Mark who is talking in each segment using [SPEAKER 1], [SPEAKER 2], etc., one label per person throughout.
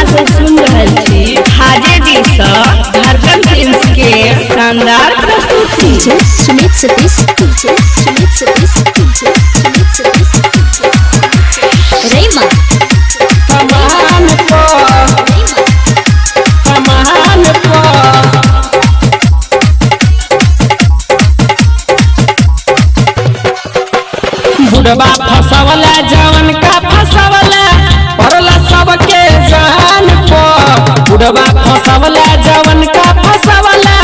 [SPEAKER 1] अहाँ सब सुन रहल छी हाजे जी सँ धड़कन फिल्म्स के शानदार प्रस्तुति।
[SPEAKER 2] DJ Sumit Satish, DJ Sumit Satish, DJ Sumit Satish, Raima,
[SPEAKER 3] समान पर
[SPEAKER 2] रैमा,
[SPEAKER 3] समान पर। बुढ़बा फसवला जवन का फसवला पड़ला सबके जान पर। बुढ़बा फसवला जवन का फसवला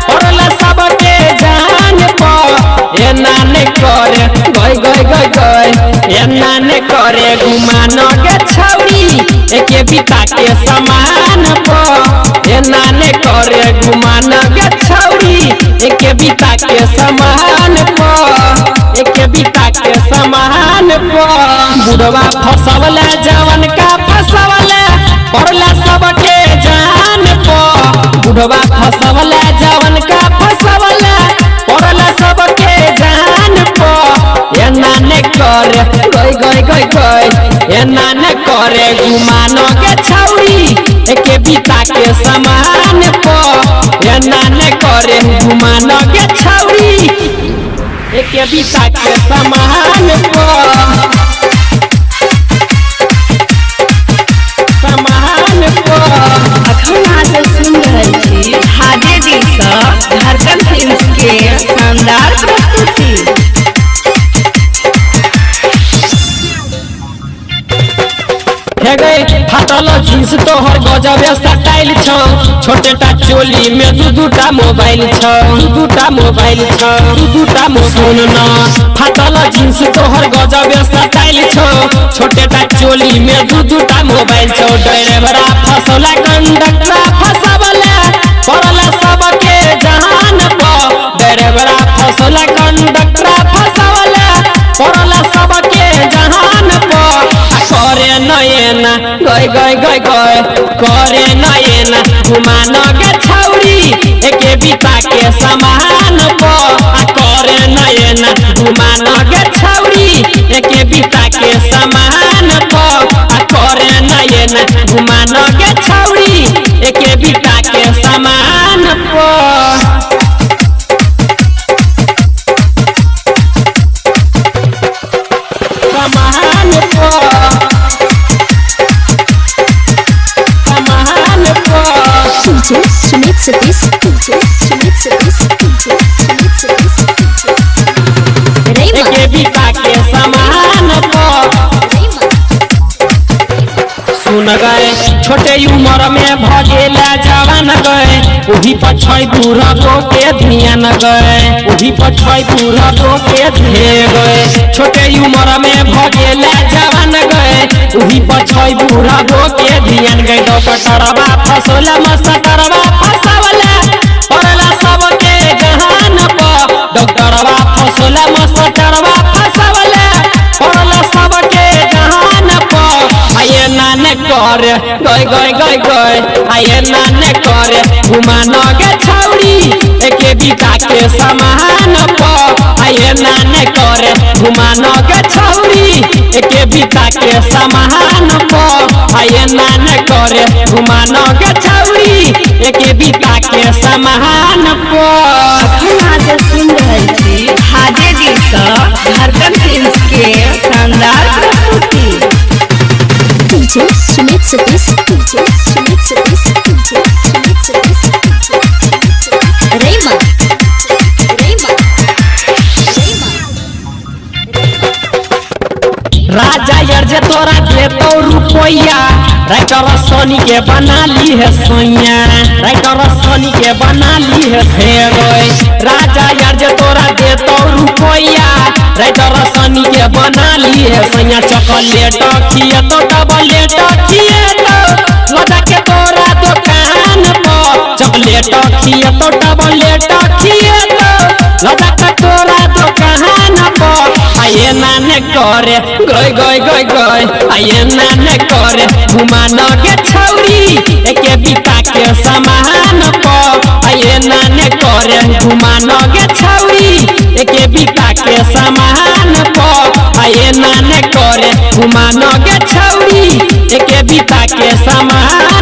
[SPEAKER 3] पड़ला सबके जान पर। एना ने करे गई गई गई गई, एना ने करे गुमान गे छौरी एके बिता के समान पर। एना ने करे गुमान गे छौरी एके बिता के समान पर, एके बिता के समान पर। बुढ़वा फसवला जवन का फसवला पड़ला सबके जान पर। बुढ़वा फसवला जवन का फसवला पड़ला सबके जान पर। एना ने करे गई गई गई गई, एना ने करे गुमान गे छौरी एके बिता के समान पर। एना ने करे गुमान गे छौरी एके बिता के समान पर, समान पर।
[SPEAKER 1] अखन अहाँ सब सुन रहल छी हाजे जी सँ धड़कन फिल्म्स के शानदार प्रस्तुति।
[SPEAKER 3] हे गए फाटल जींस तोहर गजबे स्टाइल छौ, छोटे टा चोली में दू दूटा मोबाइल छौ, दू दूटा मोबाइल छौ, दू दूटा सुन न। फाटल जींस तोहर गजबे स्टाइल छौ, छोटे टा चोली में दू दूटा मोबाइल छौ। ड्राइवरा फसौला कंडक्टरा फसवला पड़ला सबके जहान पर। ड्राइवरा फसौला कंडक्टरा फसवला पड़ला सबके जहान पर। करे नयना गई गई गई गई, करे नयना घुमान गे छौरी एके बिता के समान पर। करे नयना घुमान गे छौरी एके बिता के समान पर। करे नयना घुमान गे छौरी एके बिता के समान पर। समान पर, समान पर।
[SPEAKER 2] DJ Sumit Satish, DJ Sumit Satish, DJ Sumit Satish, Raima,
[SPEAKER 3] एके बिता के समान पर।
[SPEAKER 2] रैमा,
[SPEAKER 3] सुन गए छोटे उम्र में भगेला जवान गए, ओही पर छै बूढ़ो के ध्यान गए, ओही पर छै बूढ़ो के ध्यान गए। छोटे उम्र में भगेला जवान गए, ओही पर छै बूढ़ो के ध्यान गए। डॉक्टरवा फसौला मस्टरवा फसवला पड़ला सबके जहान पर। डॉक्टरवा फसौला मस्टरवा फसवला पड़ला सबके जहान पर। आये नाने करे गई गई गई गई, आये नाने करे घुमान गे छौरी एके बिता के समान पर। आये नाने करे घुमान गे छौरी एके बिता के समान पर। आये नाने करे घुमान गे छौरी एके बिता के समान पर।
[SPEAKER 1] अखन अहाँ सब सुन रहल छी हाजे जी सँ धड़कन फिल्म्स के शानदार प्रस्तुति।
[SPEAKER 2] DJ Sumit Satish, DJ Sumit Satish, DJ Sumit Satish, Raima, Raima, Raima,
[SPEAKER 3] राजा यार जे तोरा देतौ रुपैया, राइटर सोनी के बना ली है सोनिया, राइटर सोनी के बना ली है फेर। राजा यार जे तोरा देतौ रुपैया, राइटर सोनी के बना ली है सोनिया। चॉकलेट खिएतौ डबलेट खिएतौ लजा के तोरा दुकान पर। चॉकलेट खिएतौ डबलेट खिएतौ लजा के तोरा दुकान पर। आये नाने करे गई गई गई गई, आये नाने करे घुमान गे छौरी एके बिता के समान पर। आये नाने करे घुमान गे छौरी एके बिता के समान पर। आये नाने करे घुमान गे छौरी एके बिता के समान।